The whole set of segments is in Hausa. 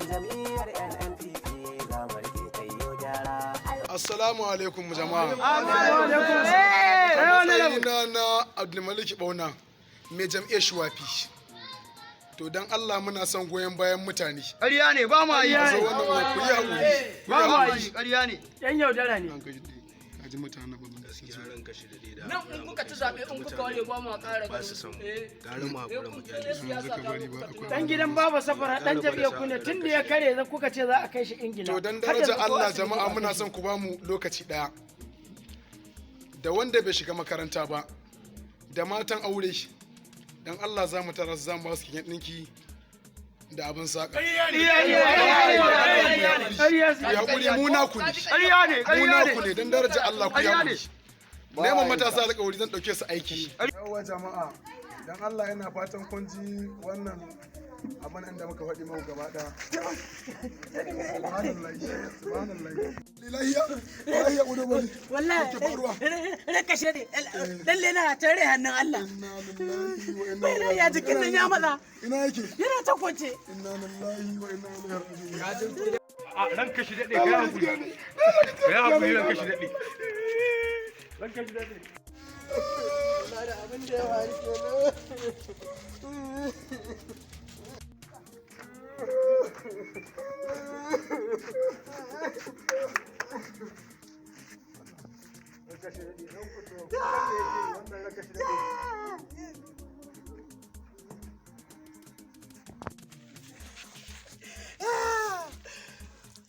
Jam'iyyar NNPP za mu rike ta yi gyara. Assalamu alaikum jama'a. Matsayina na Abdulmalik Bauna, mai jam'iyyar Shuwafi. To don Allah muna son goyon bayan mutane. Ƙarya ne, ba ma yi. A zo wannan wuri ku yi haƙuri. Ku yi Ba ma haƙuri. yi, ƙarya ne. Yan yaudara ne. Ranka shi daɗe. Ka ji mutanen ba mun gaskiya. Ranka shi daɗe da Nan in kuka ci zaɓe in kuka ware ba mu ƙara ba su san gara mu haƙura mu kyale su. Yanzu ka bari ba akwai. Dan gidan Baba Safara dan jam'iyyar ku ne tun da ya kare za kuka ce za a kai shi Ingila. To don Har daraja yanzu ko Allah asibiti jama'a ba a muna kai son ku ba mu lokaci ɗaya. Da wanda bai shiga makaranta ba, da matan aure, dan Allah za mu tara su za mu ba su keken ɗinki da abin saƙa. shi. Ƙarya Ku yi haƙuri mu naku ne. Ƙarya ne, Mu ƙarya naku ne. ne don daraja Allah ku yi Ƙarya ne. haƙuri. Neman matasa alƙawari zan ɗauke su aiki. Yawwa jama'a, dan Allah yana fatan kun ji wannan abin da muka faɗi muku gaba ɗaya. Subhanallah, subhanallah. Lahiya, lahiya gudu bari. Wallahi Ke faruwa. ranka shi ne lalle na tare hannun Allah. Inna lillahi wa inna Bai ilaihi ya jikin nan ya matsa. Ina yake? Yana ta kwance. Inna lillahi wa inna ilaihi raji'un. A ranka shi daɗe, kai hakuri. Kai hakuri, ranka shi daɗe. Ranka shi daɗe.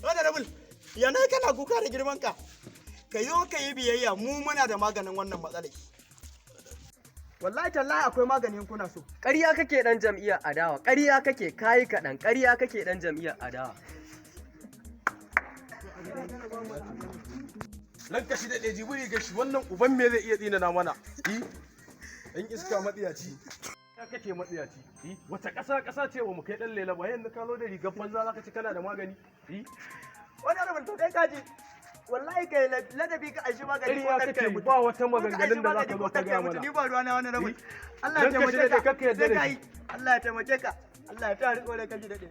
Honorable, yana kana kuka da girman ka. Ka zo ka yi biyayya, mu muna da maganin wannan matsalai. Wallahi tallahi akwai maganin kuna so. Ƙarya kake ɗan jam'iyyar adawa, ƙarya kake kayi kaɗan, ƙarya kake ɗan jam'iyyar adawa. Ranka shi daɗe, jibiri gashi wannan uban me zai iya tsinana mana? Ɗan iska matsiyaci. Ya kake matsiyaci. Wata ƙasa ƙasa ce wa mu kai ɗan lela ba yanzu ka zo da rigar banza zaka ci kana da magani. Honorable, to kai kaji. Wallahi kai ladabi ka aishi magani ko Ƙarya ɗan kai kake mutu. ba wata Ko ka aishi maganganun da zaka magani zo ko ka ɗan kai gaya mutu, mana. Ni ba ruwa na honorable. Allah ya Ranka shi taimake daɗe, ka. kakka yarda Sai da ka shi. yi. Allah ya taimake ka. Allah ya ta riko da kashi daɗe.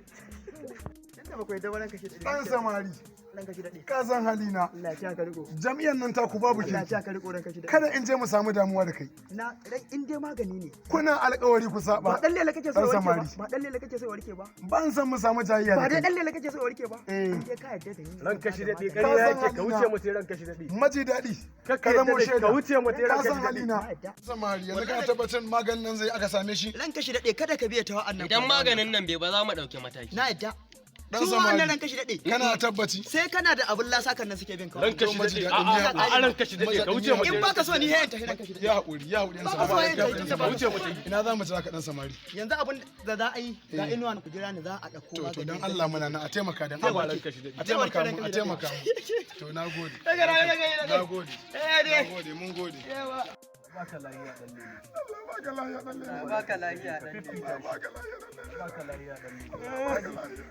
Tunda ba ku yarda ba ranka shi daɗe. Ɗan samari, Ranka shi daɗe. ka san halina. Allah ya ta ka riko. Jam'iyyar nan taku babu Allah ya kirki. ta ka riko ranka shi daɗe. Kada in je mu samu damuwa da kai. Na rai in dai magani ne. Kuna alƙawari ku saba. Ba dan lele kake so Ɗan ya warke ba. samari. Ba dan lele kake so ya warke ba. Ban san mu samu jayayya Ba da dai kai. dan lele kake so ya warke ba. Eh. In dai ka yarda da ni. Ranka shi daɗe, Ka ƙarya san yake ka halina. wuce mu sai ranka shi daɗe. Maji daɗi. Kakka Ka zamo yarda da shi, shaida. ka wuce mu sai Ka ranka san shi daɗe. halina. Na yarda. Samari, yanzu kana tabbatar maganin nan zai aka same shi. Ranka shi daɗe, kada ka biya ta wa'annan. Idan maganin nan bai ba za mu ɗauki mataki. Na yarda. Dan Su wa'annan samari. ranka shi daɗe. Kana tabbaci. Sai kana da abin lasa kan nan suke bin ka. Ranka shi Maji daɗe. daɗin ya A'a, a'a, ranka shi daɗe, ka wuce mu In sai baka so ni hayan tafi ranka shi daɗe. Ya haƙuri, ya haƙuri ɗan Ba ka so samari. yin tafi tunda Ka ba wuce mu tafi. Ina za mu jira ka ɗan samari. Yanzu abin da za a yi ga inuwa ku jira ni za a ɗauko To, to magani. don Allah muna nan a taimaka don Ba Allah. ranka shi daɗe. A taimaka mu, a taimaka mu. To na gode. Na gode. Na gode, mun gode. Baka lahiya ɗan lele. Allah baka lafiya ɗan lele. Baka lafiya ɗan lele. Allah baka lafiya ɗan lele. Baka lahiya ɗan lele. Baka lafiya.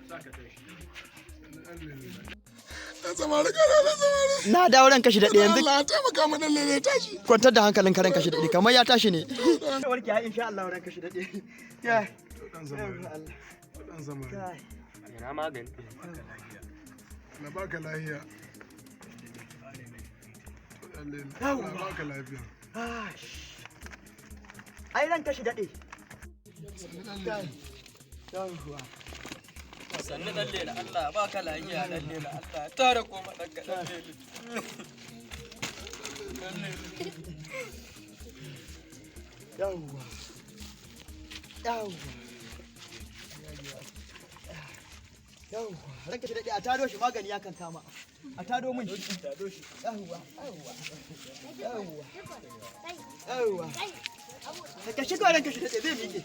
Saka tashi. Ɗan samari kana ɗan samari. Na dawo ranka shi daɗe yanzu. Allah taimaka mu ɗan lele tashi. Kwantar da hankalin ka ranka shi daɗe kamar ya tashi ne. Warke ya insha Allah ranka shi daɗe. Ya. To ɗan samari. To ɗan samari. Ina magani. Na baka lafiya. To ɗan lele. Allah baka lafiya. Ai ranka shi daɗe. Sannu ɗan lele. Yawwa. Sannu ɗan lele, Allah baka lafiya ɗan lele, Allah tara koma ɗan ka ɗan lele. Yawwa. Yawwa. Yawwa. Ranka shi daɗe a tado shi magani ya kan kama. A tado min shi. Yawwa. Yawwa. Yawwa. Yawwa. Ka shiga ranka shi daɗe zai miƙe.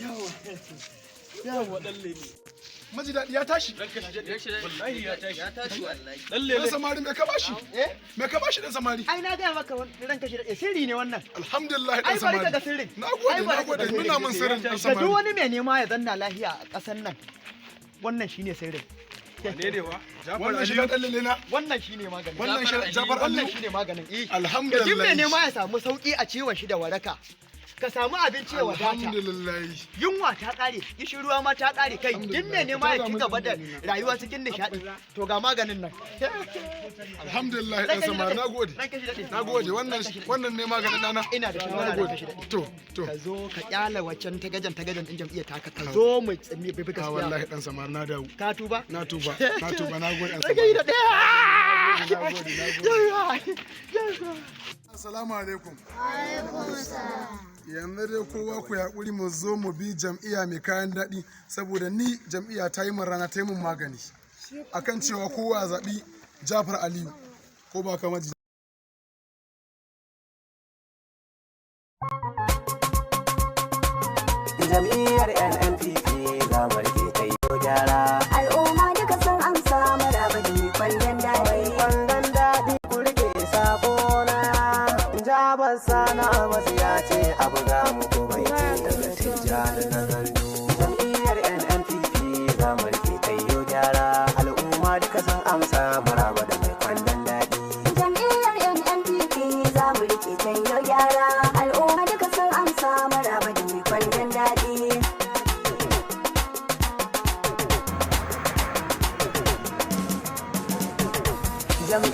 Yawwa. Yawwa Ɗan lele. Maji daɗi ya tashi. Ranka shi daɗe. Wallahi ya tashi. Ya tashi wallahi. Ɗan Ɗan lele. samari me ka bashi? Eh? Me ka bashi ɗan samari? Ai na gaya maka ranka shi daɗe sirri ne wannan. Alhamdulillah Ai ɗan bari ka samari. ga sirrin. Na gode, Ai na bari ka gode. ga sirrin. Nuna min sirrin ɗan Ga duk samari. wani mai nema ya zanna lahiya a ƙasar nan. Wannan shine sirrin. Wane ne wa? Jafar Wannan shi Aliyu. ɗan lele na. Wannan shine maganin. Wannan shi Jafar Wannan Aliyu. shine maganin. Eh. Alhamdulillah. Duk mai nema ya samu sauki a ciwon shi da waraka. Ka samu abinci ya wadata. Alhamdulillah. Yunwa ta kare, kishin ruwa ma ta kare kai, duk mai nema ya ci gaba da rayuwa cikin nishaɗi. To ga maganin nan. Alhamdulillah dan samari, nagode. Nagode, wannan wannan ne maganin dana. Ina da shawara, ranka shi daɗe. To to. Ka zo ka kyala waccan tagajan tagajan din jam'iyyar taka, ka zo mu tsimi bi A gaskiya. wallahi dan samari na dawo. Ka tuba? Na tuba, na tuba, nagode dan Ranka shi samari. daɗe. Nagode, nagode. Assalamu alaikum. Yanzu dai kowa ku yaƙuri mu zo mu bi jam'iyya mai kayan daɗi, saboda ni jam'iyya ta yi min rana, ta yi min magani akan cewa kowa ya zaɓi Jafar Aliyu ko ba kamar Jam'iyyar NNPP za mu rike ta yi gyara. Al'umma duka sun amsa maraba da mai kwandon daɗi. Kwandon daɗi ku rike sakona. Jabar Sani Abbas ya ce abu ga muku bai ce daga Tijjani na Gandu. Jam'iyyar NNPP za mu rike ta yi gyara. Al'umma duka sun amsa maraba da mai kwandon daɗi. Jam'iyyar NNPP za mu rike ta yau gyara. Al'umma duka sun amsa maraba da mai kwandon daɗi. Jam'iyyar